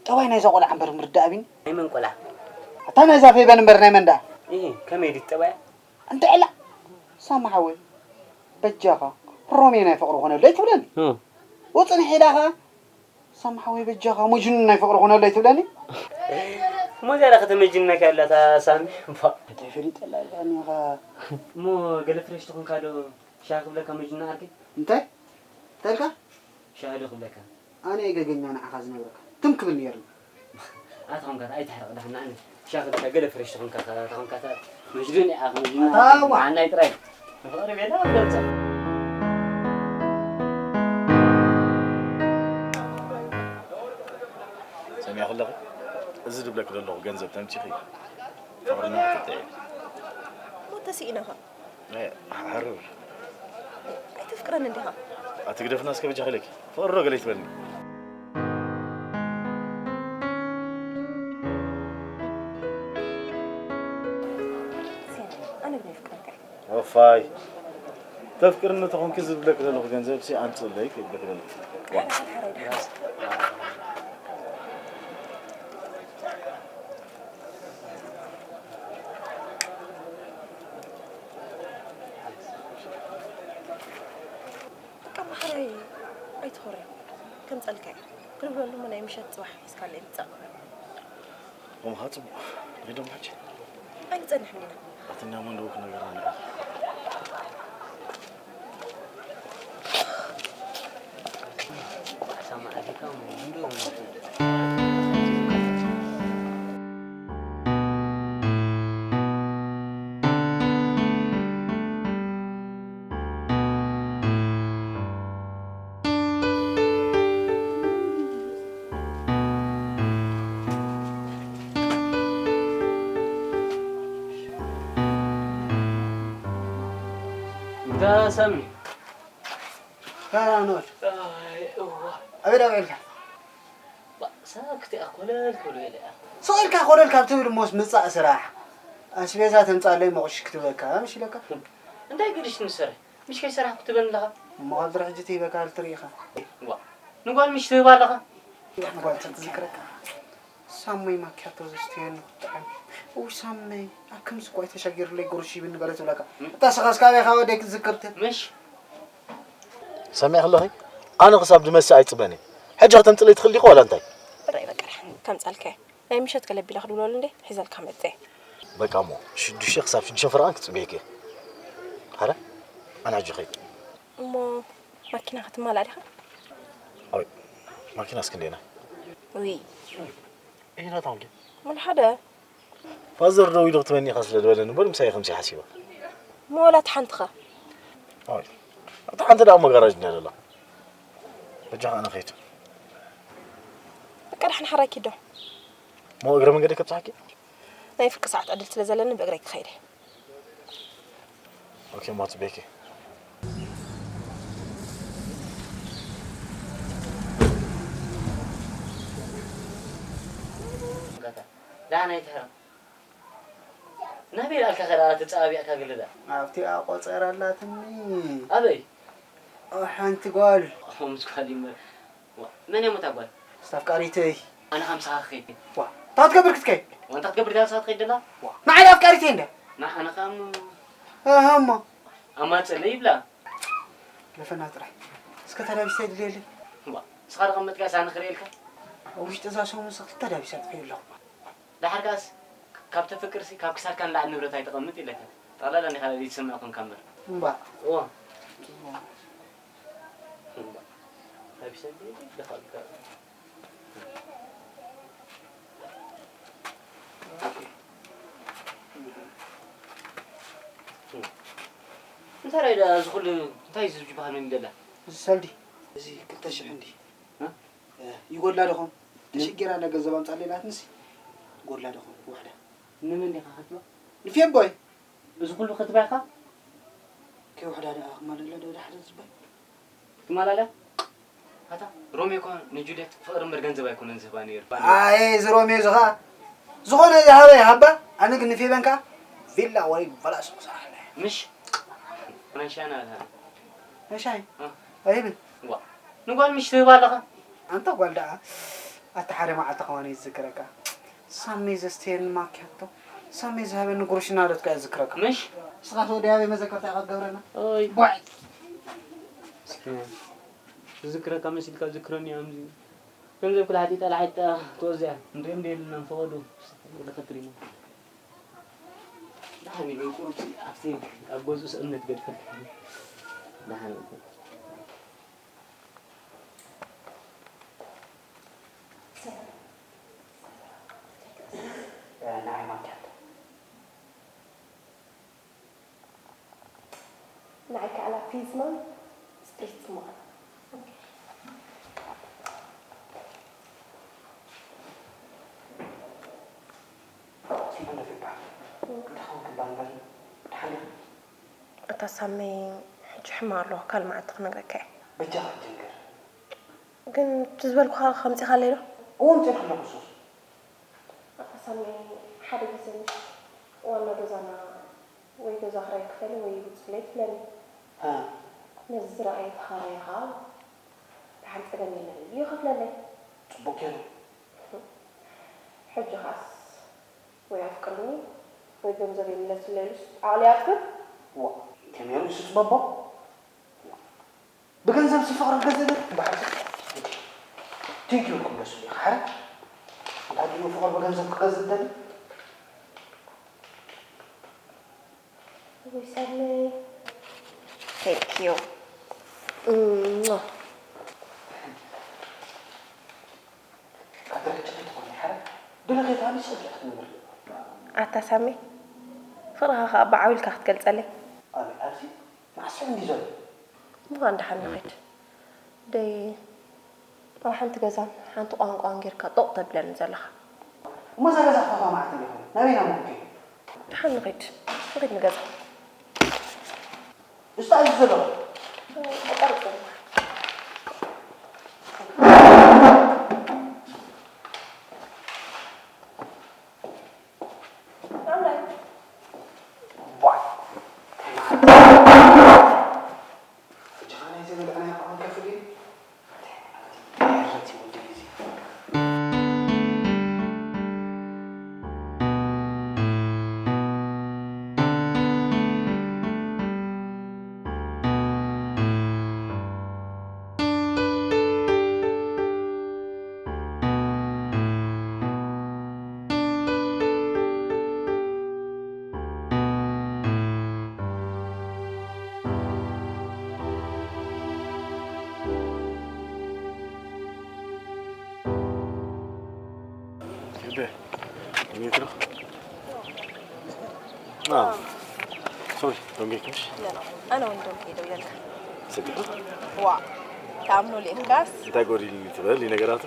ጠባይ ናይዛ ቆልዓ እምበር ምርዳእ ኣቢኒ። ናይ መን ቆልዓ? ኣታ ናይዛ ፌበን እምበር ናይ መን ደኣ? እሂ፣ ከመይ ድዩ ጠባያ? እንተ ዕላ ሳሚ ሓወይ በጃኻ ሮሜ ናይ ፍቕሪ ኾነለይ ትብለኒ። እ። ወጽንሕ ኢላ ኸኣ ሳሚ ሓወይ በጃኻ መጅኑን ናይ ፍቕሪ ኾነለይ ትብለኒ። እሞ እዚኣ ደኣ ከተመጅንነካ ኣላ እታ ሳሚ። እባ። እንታይ ፈሊጠላ እዚኣ እኒኻ? እሞ ገለ ፍሬሽ ትኾንካ ዶ ሻሂ ክብለካ መጅኑን ዓርከይ? እንታይ? እንታይ ኢልካ? ሻሂ ዶ ክብለካ? ኣነ እየ ገገኛ ንዓኻ ዝነግረካ። ትም ክብል ነይርኒ። ኣታ ኾንካ ኣይትሕረቕ ደሓን ንዓኒ። ሻኺ ብቻ ገለ ፍሬሽ ተኾንካ ተኾንካ መጅኑን ኢኻ መጅኑን ኣታዋ። ንዓናይ ጥራይ። ንፍቕሪ ቤላ ገልጸ። ሰሚዐ ከለኹ እዚ ዝብለኪ ዘለኹ ገንዘብ ተምፂኺ ፍቕርና ክትጥዒ እሞ ተስኢነኻ ሕርር ኣይተፍቅረን እንዲኻ ኣትግደፍና እስከ በጃ ክለኪ ፍቕሪ ዶ ገለ ይትበልኒ ኣነ ግን የፍቅረካ ወፋይ ተፍቅርኒ ተኾንኪ ዝብለክ ዘለኹ ገንዘብ ሲ ኣምፅእለይ ክብለክ ዘለኩ ሓደ ሓደ ሓደ በቃ ማሕረይ ኣይትኾርዮ ከምፀልካ እየ ክንብለሉ እሞ ናይ ምሸት ፅባሕ ሒዝካለይ ምፃእ ከምኻ ፅቡቕ ሄዶም ሕጂ ኣይንፀንሕን ኢና ኣትና መንደው ክነገርና ንኣ እንዳ ሳሚ ፋኖል ኣይ እዋ ኣበይ ዳውዒልካ ሳክቲ ኣኮለል ክብሉ ኢለ ስቕ ኢልካ ኮለል ካብ ትብል እሞስ ምጻእ ስራሕ ኣስቤዛ ተምጻለይ መቑሽ ክትበካ ምሽ ኢለካ እንታይ ግድሽ ንሰርሕ ምሽ ከይሰራሕ ክትበን ኣለኻ እሞ ካብ ድሪ ሕጂ ትሂበካ ልትርኢ ኢኻ ዋ ንጓል ምሽ ትህባ ኣለኻ ንጓል ትዝክረካ ሳመይ ማኪያቶ ዘስትየኒ ብጣዕሚ እው ሳመይ ኣብ ከምዚ እኳ ተሸጊርለይ ጉርሽ ይብኒ በለ ትብለካ እታ ስኻስ ካበይ ካብ ወደይ ክትዝክር ትብል ምሽ ሰሚዕ ከለኺ ኣነ ክሳብ ድመሲ ኣይፅበን እየ ሕጂ ከተምፅለይ ትኽእል ዲኻ ዋላ እንታይ ጥራይ በቃ ከምጻልካ ናይ ምሸት ገለ ቢላ ክድውለሉ እንዴ ሒዘልካ መጸ በቃ እሞ ሽዱሽተ ክሳብ ሽዱሽተ ፈረቓን ክፅበየኪ እየ ሓረ ኣነ ሕጂ ኸይድ እሞ ማኪና ክትማላእ ዲኻ ኣይ ማኪና እስክንዴና ውይ ይናታንጌ ሙሉ ሓደ ፋዘር ደው ኢሉ ክትበኒ ኢኻ ስለ ዝበለኒ እምበር ምሳይ ከምዚ ሓሲባ መወላት ሓንትኻ ኣይ እታ ሓንቲ ደኣ መጋራጅ እንዳ ደላ በጃኻ ኣነ ኸይድ በቃ ዳሕን ሓራይ ኪዶ ሞ እግረ መንገዲ ከብፅሓኪ ናይ ፍርቂ ሰዓት ዕድል ስለ ዘለኒ ብእግረይ ክኸይደ ኦኬ ሞ ፅበኪ ዳሕና ይትሕረም ናበይ ኣልካ ከዳ ተጻባቢዕካ ግልዳ ኣብቲኣ ቆጸር ኣላትኒ ኣበይ ሓንቲ ጓል ከምዚ ጓል ይመ መን እሞ እታ ጓል ኣፍቃሪተይ ኣነ ከምሳኻ ክኸይድ ዋ እንታይ ትገብር ክትከይድ ወንታ ክትገብር ዳልሳ ትኸይድ ደላ ንዓይ ኣፍቃሪተይ እንደ ንዓነ ከም ኣሃሞ ኣማፀለ ይብላ ለፈና ጥራይ እስከ ተላቢሰ ድልየለይ እዋ ንስኻ ደቐመጥካ ሳነ ክርእየልካ ኣብ ውሽጢ እዛ ሰሙን ስ ክልተ ዳቢሳ ጥፈየ ኣለኹ ዳሓር ከኣስ ካብ ተፍቅርሲ ካብ ክሳድካ ንላዕሊ ንብረት ኣይተቐምጥ ኢለካ ጠቕላላ እንዲኻ ዝሰምዕ ኮንካ እምበር እምባእ እዋ እንታይ ራይ እዚ ኩሉ እንታይ ዝብሃል ምን ይደላ እዚ ሰልዲ እዚ ክልተ ሽሕ እንዲ ይጎድላ ዶ ኾን ተሸጊራ እንዳ ገንዘብ ኣምጻለይ ኢላትንሲ ይጎድላ ዶ ኾን ክውሕዳ ንመን ዲኻ ክትባ ንፌቦይ እዚ ኩሉ ክትባይካ ከይውሕዳ ደኣ ክማለላ ዶ ሓደ ዝበል ትማላለ ኣታ ሮሜ እኮ ንጁልየት ፍቕሪ እምበር ገንዘብ ኣይኮነን ዝህባ ነይሩ ኣይ እዚ ሮሜ እዚ ኸዓ ዝኾነ ዝሃበ ይሃባ ኣነ ግን ንፌበን ከኣ ቪላ ወይ በላሶ ክሰርሓላ ምሽ ናይ ሻና ናይ ሻሂ ኣይህብን ዋ ንጓል ምሽ ትህባ ኣለኻ ኣንታ ጓል ደኣ ኣታ ሓደ መዓልቲ ከማን ይዝክረካ። ሳሚ ዘስተየኒ ማኪያቶ፣ ሳሚ ዝሃበኒ ጉርሽ እናበለትካ እዝክረካ። ምሽ? ንስኻ ተወዲ ኣበይ መዘከርታ ኢኻ ትገብረና? ኦይ። ቧዕ! እስኪ፣ ዝዝክረካ መሲልካ ዝክረኒ ኣምዚ። ገንዘብ ክላ ሓቲታ ላሓይጣ ትወዝያ። እንሪኦም ደየልና ንፈቐዱ። ወደ ከትሪና። ደሓን እዩ፣ ቁርሲ ኣብቲ ኣብ ገዝኡስ እምነት ገድፈልካ። ደሓን እዩ። ንዓይ ማኪያቶ። ንዓይ ከኣ ላፒዝማን ስፕሪትስማን። ሲሞን ዶ ይበሃል? እንታይ ኸውን ክበሃል እምበር፣ ደሓን ዲኻ? ኣታ ሳሚ፣ ሕጂ ሕማቕ ኣለኹ፣ ካልእ መዓልቲ ክነግረካ እየ። በጃኻ ሕጂ ንገር። ግን እቲ ዝበልኩኻ ከምጺኻለይ ዶ? እወ፣ ኣምጺእልኪ ኣለኹ እሱስ። ኣታ ሳሚ፣ ሓደ ግዜ ምሽ ዋና ገዛና ወይ ገዛ ክራይ ክፈሊ ወይ ይውፅለይ ትብለኒ። ሃ። ነዚ ዝረኣየ ተኻራየ ኸኣ ደሓን ጸገም የለን ኢሉ ይኸፍለለይ። ጽቡቕ ገይሩ። ሕጂ ኸኣስ ወይ ኣፍቅርኒ ወይ ገንዘብ ይምለስለይ ኢሉስ ዓቕሊ ኣጥፍእ። ዋ፣ ከመይ ኢሉ እሱ ጽበቦ? ብገንዘብ ፍቕሪ ክገዝእ ደሊ? ባዕሉ ቲንኪ ኢልኩም ደስ ይብል። ሓረ እንታይ ድዩ ፍቕሪ ብገንዘብ ክገዝእ ደሊ? ውይ፣ ሰለይ። Thank you። እም። ካብ ደረጃ ከይትኾኒ፣ ሓረ ድለ ከይትሃኒ ሰጊ ክትነብር። ኣታ ሳሚ፣ ፍቕርኻ ኸኣ ብዓው ኢልካ ክትገልጸለይ። ኣበይ፣ ኣብዚ መዓስ እንዲ ዘሎ? እሞ ደሓን ንኺድ። ደይ ኣብ ሓንቲ ገዛን ሓንቲ ቋንቋን ጌርካ ጦቕ ተብለኒ ዘለኻ። እሞ እዛ ገዛ ክፈትዋ መዓት እንዲኹም? ናበይ ኢና ምኽድ? ደሓን ንኺድ። ንኺድ ንገዛ። እስታ እዩ ዘሎ። ተቐርጽ። ኣምላይ። ቧይ። ሕጂ ኸኣ ናይ ዘይበላዕናዮ ክኾን ከፍል እዩ። እንታይ መዓልቲ፣ ናይ ሕረቲ ወዲ ግዜ። Ebe, ሜትሮ። አዎ። ሶሪ፣ ደንጌ ክምሽ። ኖ፣ ኖ፣ ኣነ እውን ደንጌ ደው ኢለልካ። ስግዲ? ዋ፣ ተኣምኖ ሌልካስ? እንታይ ጎዲልኒ ትበል ነገራቱ?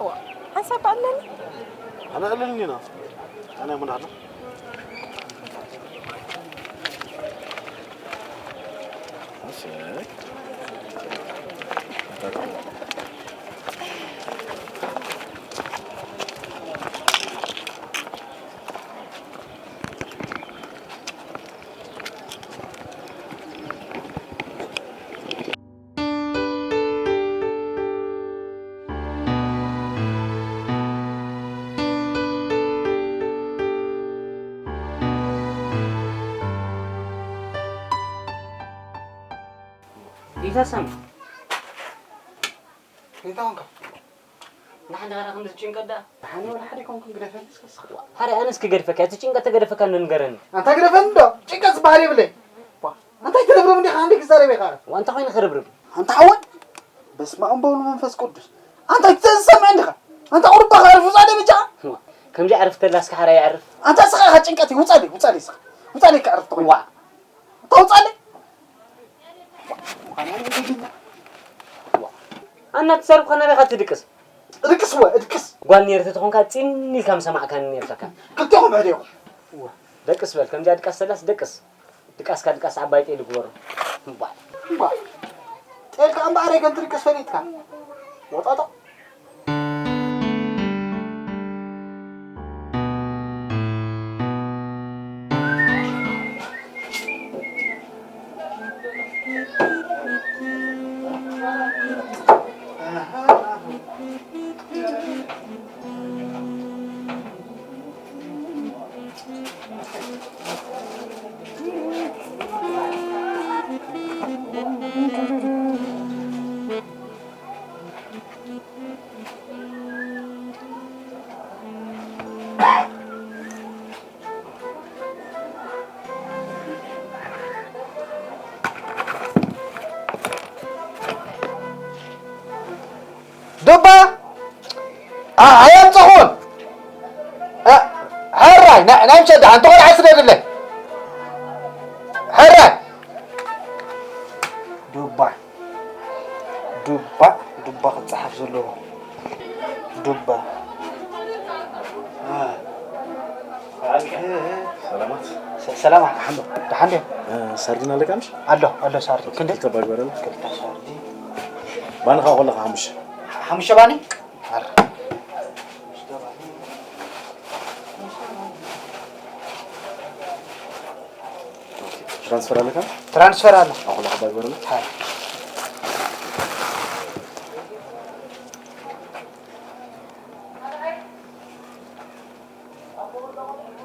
ዋ፣ ሓንሳብ ኣለኒ? ኣነ ኣለኒ ና። ኣነ ምን ኣለ? ኣሰይ። ኢታ ሳሚ። እንታይ ኾንካ? ንሓንቲ ኸራ ክንዲ ጭንቀት ደኣ። ንሓኒ ወላ ሓደ ኣይኮንኩን፣ ግደፈኒ እስከ ስኻ። ሃረ ኣነስ ክገድፈካ፣ እቲ ጭንቀት ተገደፈካ እንዶ ንገረኒ። ኣንታ ግደፈኒ እንዶ፣ ጭንቀት ዝበሃል የብለይ። ዋ፣ ኣንታ ኣይትርብርብ እንዲኻ፣ እንዲ ክዛረብ ኢኻ። ዋ፣ እንታይ ኮይኑ ክርብርብ? ኣንታ ሓወይ፣ በስመ ኣብ ወወልድ ወመንፈስ ቅዱስ። ኣንታ ኣይትሰምዕ እንዲኻ። ኣንታ ቁሩብ ባኻ ዕርፍ ውጻእ ደይ በጃኻ። ዋ፣ ከምዚ ዕርፍ ተላ እስከ ሓራ ይዕርፍ። ኣንታ እስኻ ኢኻ ጭንቀት፣ ውጻለይ፣ ውጻለይ እስኻ። ውጻለይ ከዕርፍ ተኾይኑ። ዋ። ኣታ ውጻለይ። ኣና ትሰርብ ከና ቤኻ ትድቅስ። እድቅስ ወ፣ እድቅስ። ጓል ነይር ተተኾንካ ፂን ኢልካ ምሰማዕካኒ ነይርካ። ክልቴኹም ሕደ ኢኹም። ደቅስ በል፣ ከምዚኣ ድቃስ ተላስ ደቅስ። ድቃስካ ድቃስ ዓባይ ጤል ግበሮ። እምቧይ። እምቧይ። ጤልካ እምበኣር ኣይከም ትድቅስ ፈሊጥካ። ወጣጦ። ዱባ ኣየምፅኹን። ሕራይ ናይ ምሸት ደሓን ተቆልዓ ስደድለይ። ሕራይ ዱባ ዱባ ዱባ ክፀሓፍ ዘለዎ ዱባ። ሰላማት። ሰላማት። ደሓን ድዮም? ሳርዲን ኣለካ ምሽ? ኣሎ ኣሎ ሳርዲን። ክንደይ? ክልተ ባግበረና። ክልተ ሳርዲን። ባንኻ ከለኻ ሓሙሽተ። ሓሙሽተ ባኒ? ትራንስፈር ኣለካ? ትራንስፈር ኣሎ። ኣኹላ ሓባይ በረና። ሃይ።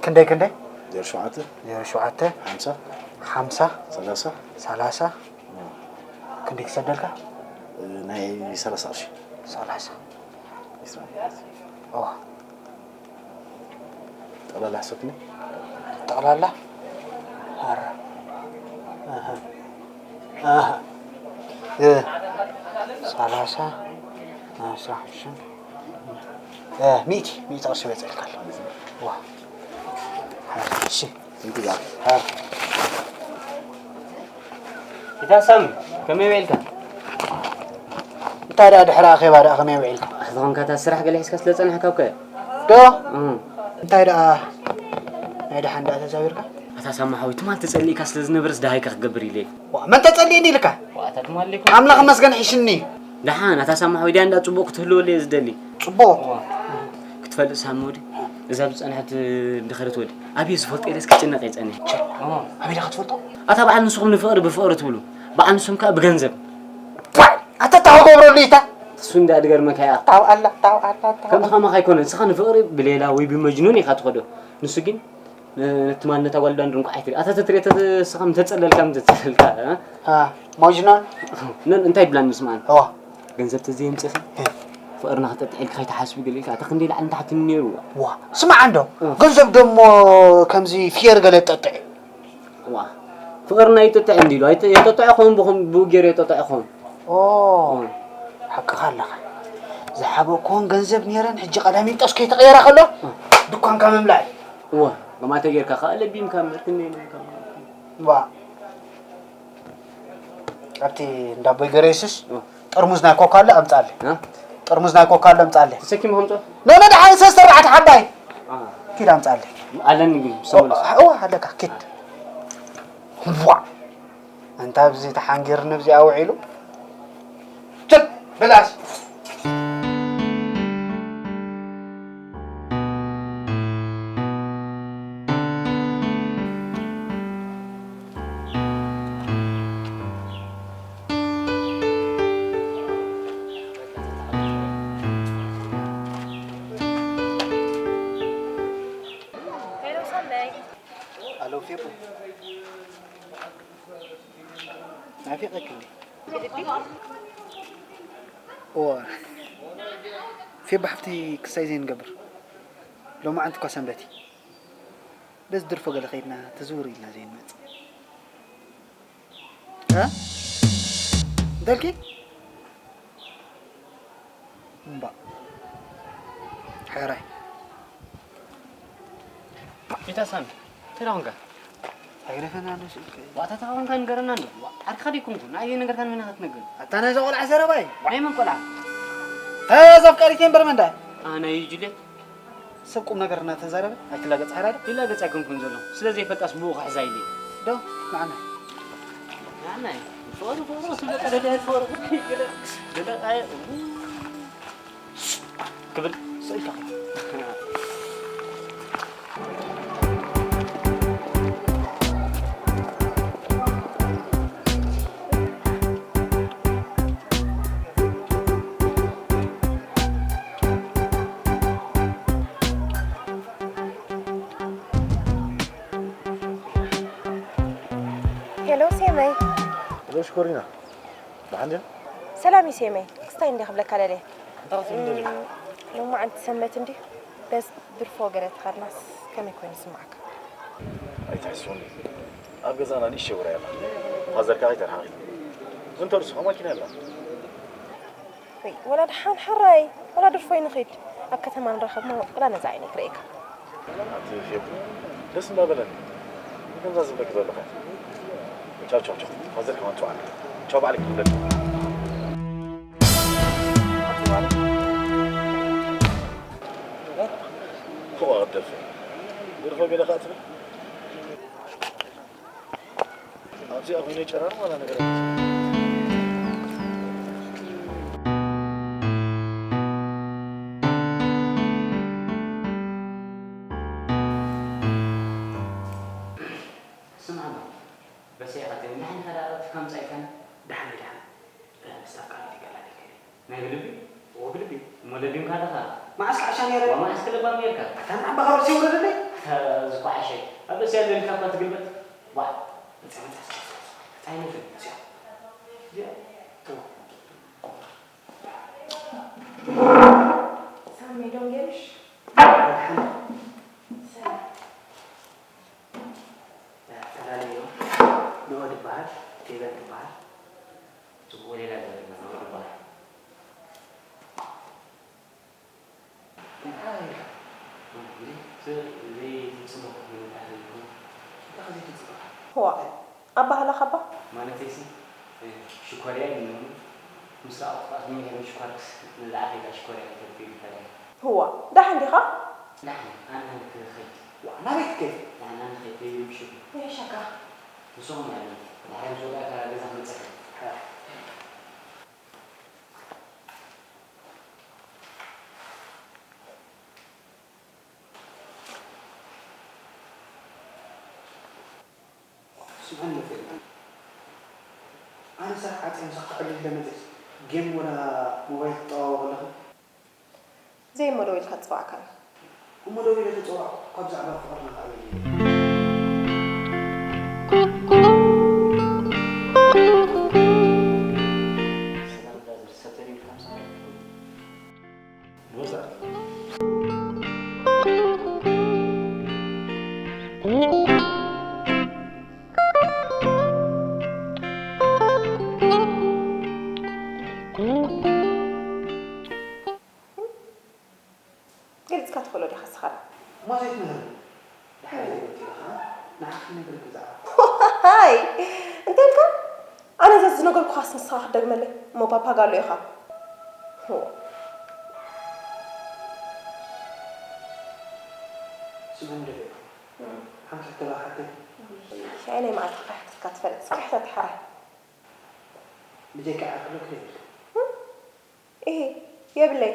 ክንደይ ክንደይ? ዜሮ ሸውዓተ። ዜሮ ሸውዓተ። ሓምሳ። ሓምሳ። ሰላሳ። ሰላሳ። ክንደይ ክሰደልካ? ናይ ሰላሳ ቅርሺ። ሰላሳ። ዒስራ። ኦ። ጠቕላላ ሕሰብኒ። ጠቕላላ? ኣረ። ኣሃ። ኣሃ። እ፣ ሰላሳ፣ ኣስራ ሓሙሽተ፣ እ፣ ሚእቲ፣ ሚእቲ ቅርሺ በፂሕልካ ኣሎ። ዋ። እሺ። እንግዛ። ሃ። ኢታ ሳሚ፣ ከመይ ውዒልካ? እንታይ ደኣ ድሕሪ ኣኼባ ደኣ ከመይ ውዒልካ? ኣታ ኸምካ እታ ስራሕ ገለ ሒዝካ ስለ ጸናሕካ እኮ እየ። ዶ? እም። እንታይ ደኣ ናይ ደሓን ደኣ ተዛዊርካ? ኣታ ሳሚ ሓወይ፣ ትማል ተጸሊእካ ስለ ዝነበረስ ደሃይካ ክገብር ኢለ እየ። ዋ፣ መን ተጸሊእኒ ኢልካ? ዋ፣ ኣታ ትማል ኢለኩም። ኣምላኽ መስገን ሒሽኒ። ደሓን፣ ኣታ ሳሚ ሓወይ፣ ድያ እንዳ ጽቡቕ ክትህልወሉ እየ ዝደሊ። ጽቡቕ። ዋ። ክትፈልጥ ሳሚ ወዲ፣ እዛ ዝጸንሐት ድኸረት ወዲ፣ ኣበይ ዝፈልጦ ኢለስ ክጭነቕ እየ ጸኒሐ። ኣበይ ዲኻ ክትፈልጦ? ኣታ በዓል ንስኹም ንፍቕሪ ብፍቕሪ ትብሉ፣ በዓል ንሶም ከኣ ብገንዘብ። ኳይ! ኣታ ታው ገብረሉ ኢታ። እሱ እንዳ ድገርመካ እያ። ታው ኣላ፣ ታው ኣላ፣ ታው ከምዚ ኣላ። ከማኻ ኣይኮነን። ንስኻ ንፍቕሪ ብሌላ ወይ ብመጅኑን ኢኻ ትኸዶ። ንሱ ግን ነ-፣ ነቲ ማንነታ ጓል ዳንድር እንኳዕ ኣይትርኢ። ኣታ ተትርኢ፣ ተተ-፣ ንስኻ ምተጸለልካ፣ ምተጸለልካ፣ እ? አ፣ መጅኑን? ነ-፣ እንታይ ይብላኒ ስምዓኒ? እዋ። ገንዘብ ተዘየምጽእኻ፣ እ። ፍቕርና ክጠጥዕ ኢልካ ከይትሓስብ ገለ ኢልካ፣ ኣታ ክንደይ ላዕልን ታሕትን ነይሩ። ዋ፣ ስማዕ እንዶ፣ እ። ገንዘብ ደሞ ከምዚ ፍየር ገለ ጠጥዕ። ዋ፣ ፍቕርና ይጥጥዕ እንዲሉ፣ ኣይጥ-፣ የጠጥዖ ኸውን ብኹም-፣ ብኡ ገይሩ የጠጥዖ ኸውን። ኦ፣ እ። ሓቅኻ ኣለኻ። ዝሓበኩዎን ገንዘብ ነይረን፣ ሕጂ ቀዳሚንጦስ ከይተቐየራ ከሎ፣ እ። ድኳንካ ምምላእ እዩ። እወ፣ ከምኣ ተጌርካ ከኣ ለቢምካ እምበር ክንደይ ኢልካ። ዋ። ኣብቲ እንዳ ኣቦይ ገረየሱስ እ። ጥርሙዝ ናይ ኮካ ኣሎ ኣምጻለይ። እ? ጥርሙዝ ናይ ኮካ ኣሎ ኣምጻለይ። ተሰኪሙ ከምጾ? ኖ፣ ኖ፣ ደሓን ሰለስተ ኣርባዕተ ሓባይ። አ። ኪድ ኣምጻለይ። ኣለኒ ግን፣ ኦ፣ ሰሙንስ። ኦ፣ ኣለካ፣ ኪድ። ዋ። ኣንታ ኣብዚ ተሓንጊርኒ ኣብዚኣ ውዒሉ። ትብ፣ ብላስ። ሄሎ ሰናይ። ኣሎ ፌቦ። ናፊቐኪ እንዴ? እወ። ፌቦ ሓፍቲ ክሳይ ዘይንገብር። ሎማዓንቲ እኳ ሰንበት እዩ። በዚ ድርፎ ገለ ከይድና ተዝውር ኢልና ዘይንመጽእ። እ? እንተልኪ? እምባእ። ሕራይ። ኢታ ሳሚ፣ እንታይ ደኣ ኾንካ? ኣይግደፈና ኣሎ ስልኪ። ዋእ፣ ኣታ ተቓወምካ ንገረና እንዶ። ዋእ፣ ዓርክኻ ደይኮንኩ፣ ንዓይ ዘይነገርካኒ መን ኢኻ ትነግር? ኣታ ናይዛ ቆልዓ ዘረባ እዩ። ናይ መን ቆልዓ? እታ ኣፍቃሪተይ እምበር መን ደኣ? ኣነ እዩ ጁልየት። ሰብ ቁም ነገር እናተዛረበ ኣይትላገጽ ሓራዳ። ይላገጽ ኣይኮንኩን ዘሎ። ስለ ዘይፈልጣስ ብኡ ክሕዛ ኢለ። ዶ፣ ንዓና። ንዓና እዩ። ፍቕሪ፣ ፍቕሪ፣ ስለ ቀደደ ፍቕሪ። ገለ፣ ገለ፣ ኣይ፣ ክብል ስእልካ። ሄሎ ሴመይ። ሄሎ ሽኮሪና፣ ደሓን ድያ? ሰላም ይሴመይ፣ ክስታይ እንዲ ክብለካ ደልየ። እንታይ ክትብል ደሊኻ? ሎማዓንቲ ሰንበት እንዲ በስ ድርፎ ገለ ተኻድናስ ከመይ ኮይኑ ይስምዓካ? ኣይትሕስወኒ፣ ኣብ ገዛና ንእሽተይ ውራይ ኣላ። ፋዘርካ ከይተርሓቒ። ዝንተርሱ ማኪና ኣላ። ወይ ወላ ደሓን ሕራይ፣ ወላ ድርፎ ይንኺድ። ኣብ ከተማ ንራኸብ እሞ ወላ ነዛ ዓይነይ ክርእየካ። ኣቲ ፌቡ ደስ እንዳበለኒ ከምዛ ዝብለክ ዘለኹ። ቻው ቻው ቻው። ፋዘር ከማን ቻው ኣለ። ቻው ባዕልክ ትብለኒ። ፎ ኣደፈ ድርፎ ገለ ከኣ ትብል። ኣብዚኣ ኮይነ ጨራር ዋላ ነገር ኣይመስልን። ስምዓኒ በሰይ ኢኻ ትብል ንሕና ኸዳ ኣብቲ ከምጻ ኢልካኒ። ደሓን ደሓን። ምስታፍ ቃል ይቀላል ይከሪ ናይ ብልቢ እዎ ብልቢ እሞ ለቢምካ ኣለኻ። መዓስ ክዓሻ ነይረ? መዓስ ክልባም ነርካ? ኣታ ንዓባ ካብ ርእሲ ውረደለይ። ዝኳሓሸ ኣብ ርእሲ ያለ ልካ እኳ ትግልበጥ። ዋ መጽያ መጽያ መጽያ መጽያ እንታይ ነፍል እዚኣ እዚኣ ሳሚ ዶንጌልሽ ተላለዮ። ኖህ ትበሃል፣ ፌቨን ትበሃል። ጽቡቕ ሌላ ገበርና ኖህ ትበሃል። እንታይ ኢልካ? እንዴ፣ ዘ-፣ ዘይትጽበ ንምንታይ ኢልኩም? እንታይ ዘይትጽበ? ዋ ኣባህላኻ እባ ማለተይሲ ሽኮርያ ይብልኒ። ምስ ረኣኹ ከኣ ስሚዒት ሽኮርክስ ንዝኣኸይካ ሽኮርያ ተርፊ ይፈለያ። ህዋ ደሓን ዲኻ? ዳሕና ኣነ ክኸይድ። ዋ ናበይ ክትከይድ? ዳሕና ንኸይድ ከይዱ ምሽቱ። ይሕሸካ። ንስኹም ያለ ዳሕና ምስ ወዳእካ ገዛ ክመጸካ። ስምዐኒ ፌል ኣነ ስራሕ ዓፅየ ምሳኻ ክዕልል ኢለ መፅየስ ጌም ወላ ሞባይል ትጠዋወቕ ኣለኻ። ዘይ እሞ ደው ኢልካ ትፅዋዕካኒ። እሞ ደው ኢለ ተፀዋዕኩ ካብ ዛዕባ ፍቕርና ክዕልል ኢለ። ገሊፅካ ትኽእሎ ዲኻ ስኻላ እሞ ዘይትምህር ድሓር ዘይወፂኻ ንዓኺ ነግረኪ ዛዕባ ሃይ እንታይ ኢልካ ኣነ ዘዝነገርኩኻስ ንስኻ ክትደግመለይ እሞ ፓፓጋሎ ኢኻ ስምዕኒ ደፊ ሓንቲ ሕቶ ዶ ሓተይ ሻይ ናይ መዓልቲ ክሕትካ ትፈልጥ ስክሕታ ትሓራይ ብጀካ ዓርኪ ዶ ክደልክ እሄ የብለይ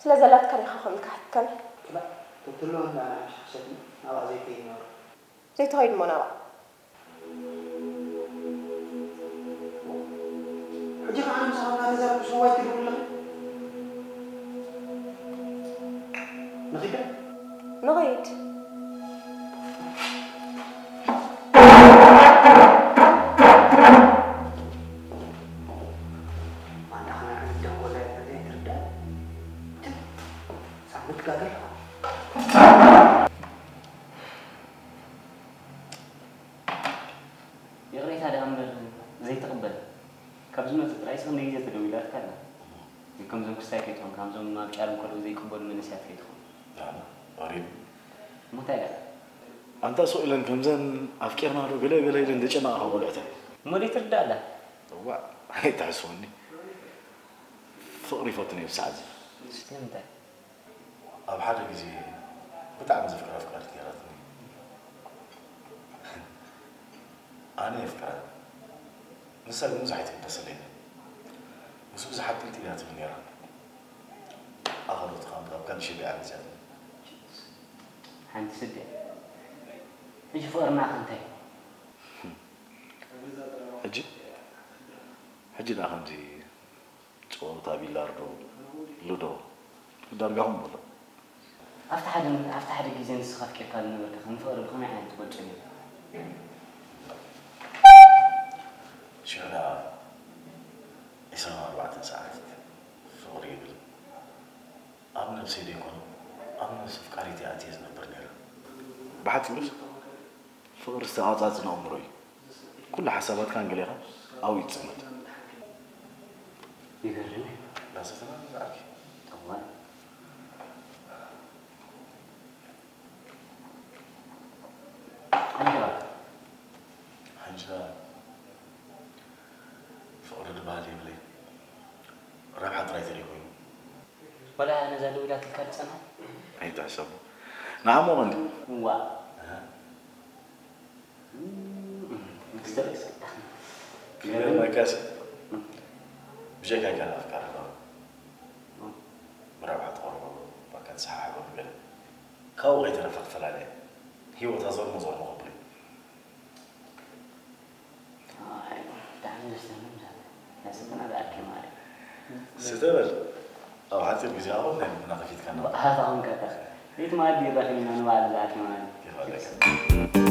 ስለ ዘላትካ ዲኻ ከምኡ ኢልካ ሓቲትካኒ? ክላእ ተትህልወኒ ኣነ ሓምሻ ክሰድኒ ናብኣ ዘይከይድ ነይሩ። ዘይትኸይድ እሞ ናብኣ። ሕጂ ከዓ ምሳኻ እናተዛረብኩ ሰዋይ ትድውል ኣለኺ? ንኺድ ዶ? ንኸይድ። ማንታ ኸና ዕንደንጎለ ዘይትርዳእ ሳምንት ጋገር ይቕሬታ ደኣ እምበር ዘይትቕበል ካብ ዝመጽእ ጥራይስ ክንደይ ግዜ ተደዊላትካ ኣላ። ከምዞም ክስታይ ከይትኾን፣ ከምዞም ኣብ ጫርም ከለዉ ዘይቅበሉ መንእሰያት ከይትኾን። ዛና ኦሪብ እሞ እንታይ ደኣ? ኣንታ ሱቕ ኢለን ከምዘን ኣፍቂርና ዶ ገለ ገለ ኢለን ዘጨነቓኻ ቆልዑተን። እሞ ደይ ትርዳእ ኣላ። እዋእ ኣይትሕስወኒ። ፍቕሪ ይፈቱ ነይሩ ሰዓት እዚ። ስለምንታይ? ኣብ ሓደ ግዜ ብጣዕሚ ዘፍቅራ ኣፍቃሪት ነይራትኒ። ኣነ የፍቅራ፣ ንሳ ግን ብዙሕ ኣይትግደሰለይን። ምስ ብዙሓት ቅልጥ ኢላ ትብል ነይራ። ኣኸሎት ከኣ ካብ ካልእ ሸቢዓ መጺኣትኒ። ሓንቲ ስደት። ሕጂ ፍቕርና ከ እንታይ? ሕጂ ሕጂ ደኣ ከምዚ ጸወታ ቢላርዶ ሉዶ ዳርጋ ኹም በሎ። ኣብቲ ሓደ ኣብቲ ሓደ ግዜ ንስኻ ኣፍቂርካ ዝነበርካኸ ንፍቕሪ ብኸመይ ዓይነት ትገልጾ ነይርካ? ሰይደ ይኮኑ ኣብ ነፍሲ ፍቃሪት ኣትየ ዝነብር ነይረ። ብሓፂሩስ ፍቕሪ ዝተቓፃፅን ኣእምሮ እዩ። ኩሉ ሓሳባትካን ገሌኻን ኣብኡ ይፅመድ። ይገርም። ዳሰተና ዝኣኪ ጠዋል ሓንሻ ፍቕሪ ዝበሃል የብለይ። ረብሓ ጥራይ ተሪፉ እዩ። ወላ ነዛ ደዊላትልካ ትጸንሓ? ኣይትሕሰቦ። ንዓሞ ቀንዲ ዋ ኣሃ። ክስተርስ ክገርመካሲ ብጀካይ ካልእ ኣፍቃሪ ኣለዋ። ብረብሓ ትቐርቦ ባካ ትሰሓሕቦ ገለ ካብኡ ከይተረፈ ክፈላለየ ህይወታ ዞርሞ ዞርሞ ክብል እዩ። ብጣዕሚ ዘስደምም ዘላ ነስጥና ዝኣኪ ማለት ስተበል ኣብ ሓፂር ግዜ ኣኹል ናይ ልብና ከፊትካና ሃታውን ከታ ቤት ማዲ ይራኺብና ንባዕሉ ዝኣኪ ማለት ይፋለካ